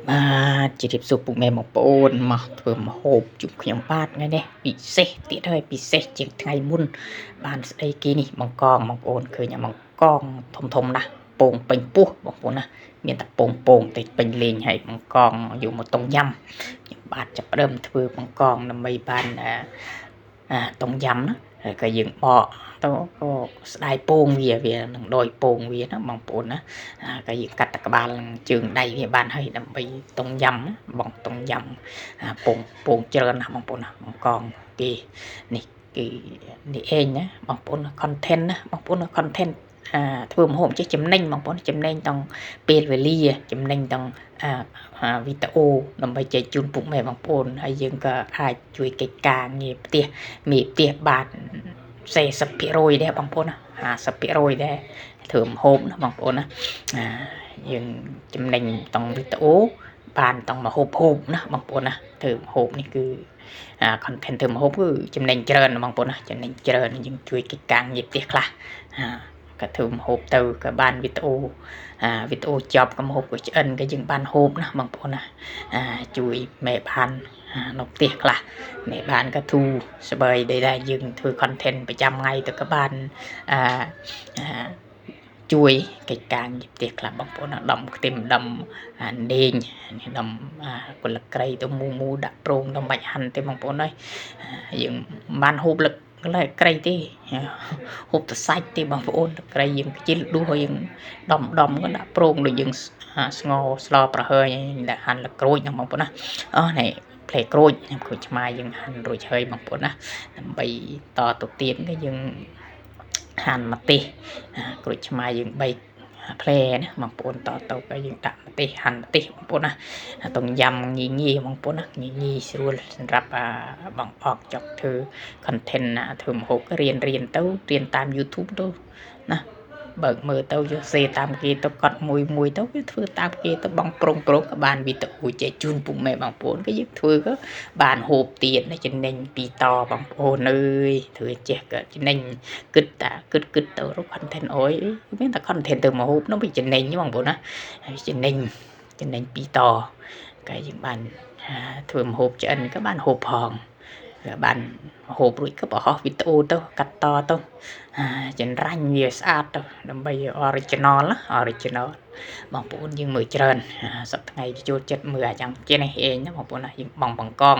បាទជម្រាបសួរពុកម៉ែបងប្អូនមកធ្វើម្ហូបជួបខ្ញុំបាទថ្ងៃនេះពិសេសទៀតហើយពិសេសជាងថ្ងៃមុនបានស្ដីគេនេះបង្កងបងប្អូនឃើញអាបង្កងធំធំណាស់ពងពេញពោះបងប្អូនណាមានតែពងពងតិចពេញលេងហើយបង្កងយកមកតុងញ៉ាំខ្ញុំបាទចាប់ផ្ដើមធ្វើបង្កងដើម្បីបានអាតុងញ៉ាំណាហើយក៏យើងបកទៅក៏ស្ដាយពងវាវានឹងដោយពងវាណាបងប្អូនណា ក៏យើងកាត់តែក្បាលនឹងជើងដៃវាបានហើយដើម្បីតុងយ៉ាំបងតុងយ៉ាំពងពងច្រើនណាស់បងប្អូនណាបង្កងគេនេះគឺនេះឯងណាបងប្អូន content ណាបងប្អូន content អាធ្វើម្ហូបចេះចំណេញបងប្អូនចំណេញតង់ពេលវេលាចំណេញតង់អាវីដេអូដើម្បីចែកជូនពុកម៉ែបងប្អូនហើយយើងក៏អាចជួយកិច្ចការងារផ្ទះមេផ្ទះបាន40%ដែរបងប្អូនណា50%ដែរធ្វើម្ហូបណាបងប្អូនណាអាយើងចំណេញតង់វីដេអូបានតង់ម្ហូបហូបណាបងប្អូនណាធ្វើម្ហូបនេះគឺអា content ធ្វើម្ហូបគឺចំណេញច្រើនបងប្អូនណាចំណេញច្រើនយើងជួយកិច្ចការងារផ្ទះខ្លះអាក៏ធ្វើម្ហូបទៅក៏បានវីដេអូអាវីដេអូចប់ក៏ម្ហូបក៏ឆ្អិនក៏យើងបានហូបណាបងប្អូនណាអាជួយមេបាននៅផ្ទះខ្លះមេបានក៏ធូរស្បើយដែរយើងធ្វើ content ប្រចាំថ្ងៃទៅក៏បានអាជួយកិច្ចការងារផ្ទះខ្លះបងប្អូនដំខ្ទឹមដំអានេងនេះដំអាកលក្រៃទៅមូមូដាក់ប្រងដល់បាច់ហាន់ទេបងប្អូនអើយយើងបានហូបលឹកក្រៃទេហូបតែសាច់ទេបងប្អូនក្រៃយើងខ្ជិលដួសយើងដំដំក៏ដាក់ប្រងដូចយើងស្ងោស្លប្រហើយដាក់ហាន់លក្រូចហ្នឹងបងប្អូនណាអូនេះផ្លែក្រូចក្រូចឆ្មាយើងហាន់រួចហើយបងប្អូនណាដើម្បីតទៅទៀតក៏យើងហាន់ម្ទេសក្រូចឆ្មាយើងបីផ្លែណាបងប្អូនតទៅក៏យើងដាក់ម្ទេសហាន់ម្ទេសបងប្អូនណាតុងយ៉ាំងាយងាយបងប្អូនណាងាយងាយស្រួលសម្រាប់បងអកចង់ធ្វើ content ណាធ្វើម្ហូបក៏រៀនរៀនទៅរៀនតាម YouTube ទៅណាបើកមើលទៅយកសេតាមគេទៅកត់មួយមួយទៅវាធ្វើតាមគេទៅបងប្រុងប្រុងក៏បានវីដេអូចែកជូនពុកម៉ែបងប្អូនក៏យើងធ្វើក៏បានហូបទៀតណាចំណេញពីតបងប្អូនអើយធ្វើចេះក៏ចំណេញគិតតាគិតគិតទៅរក content អុយមានតែ content ទៅមកហូបនោះវាចំណេញបងប្អូនណាចំណេញចំណេញពីតក៏យើងបានធ្វើម្ហូបឆ្អិនក៏បានហូបផងបានហូបរួចក៏បង្ហោះវីដេអូទៅកាត់តទៅចន្រាញ់វាស្អាតទៅដើម្បី original ណា original បងប្អូនយើងមើលច្រើនសប្តាហ៍ថ្ងៃចូលចិត្តមើលអាយ៉ាងចេះនេះឯងណាបងប្អូនណាយើងបងបង្កង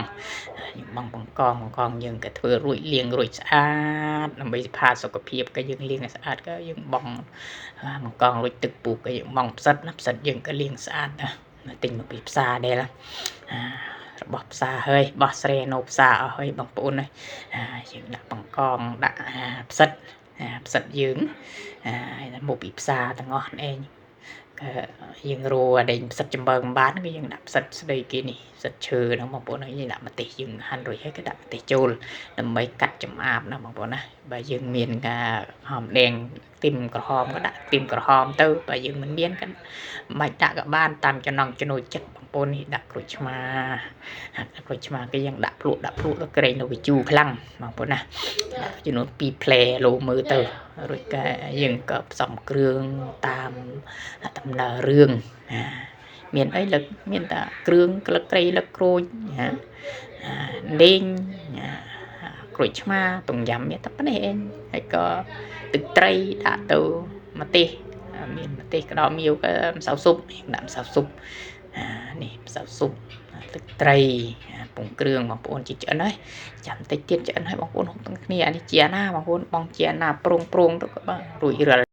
យើងបងបង្កងបង្កងយើងក៏ធ្វើរួចលាងរួចស្អាតដើម្បីផាសុខភាពក៏យើងលាងឲ្យស្អាតក៏យើងបងបង្កងរួចទឹកពុះក៏យើងបងផ្សិតណាផ្សិតយើងក៏លាងស្អាតដែរទិញមកពីផ្សារដែររបស់ផ្សារហើយបោះស្រែនៅផ្សារអស់ហើយបងប្អូនណាយើងដាក់បង្កងដាក់ផ្សិតផ្សិតយើងមកពីផ្សារទាំងអស់ឯងក៏យើងរੂអាដេញផ្សិតចំបើងបានក៏យើងដាក់ផ្សិតស្ដីគេនេះផ្សិតឈើហ្នឹងបងប្អូនយើងដាក់ម្ទេសយើងហាន់រួចហើយក៏ដាក់ម្ទេសចូលដើម្បីកាត់ចំអាបណាបងប្អូនណាបើយើងមានការហមแดงខ្ទឹមក្រហមក៏ដាក់ខ្ទឹមក្រហមទៅបើយើងមិនមានក៏មិនដាក់ក៏បានតាមចំណង់ចំណូលចិត្តបងប្អូននេះដាក់ក្រូចឆ្មាក្រូចឆ្មាគេយើងដាក់ភ្លក់ដាក់ភ្លក់ដល់ក្រែងនៅវិជូខ្លាំងបងប្អូនណាដាក់ចំនួន2ផ្លែលោមើលទៅរួចក៏យើងក៏ផ្សំគ្រឿងតាមដំណើររឿងមានអីលើកមានតែគ្រឿងក្លឹកត្រីលឹកក្រូចណាលេងក្រូចឆ្មាតុងយ៉ាំមានតែប៉ុណ្ណេះឯងហើយក៏ទឹកត្រីដាក់ទៅម្ទេសមានម្ទេសក្តោមៀវក៏ម្សៅស៊ុបដាក់ម្សៅស៊ុបនេះម្សៅស៊ុបទឹកត្រីពងគ្រឿងបងប្អូនជីឆ្អិនហើយចាំតិចទៀតឆ្អិនហើយបងប្អូនហូបទាំងគ្នាអានេះជាណាបងប្អូនបងជាណាប្រងប្រងទៅក៏បាទរួចរាល់។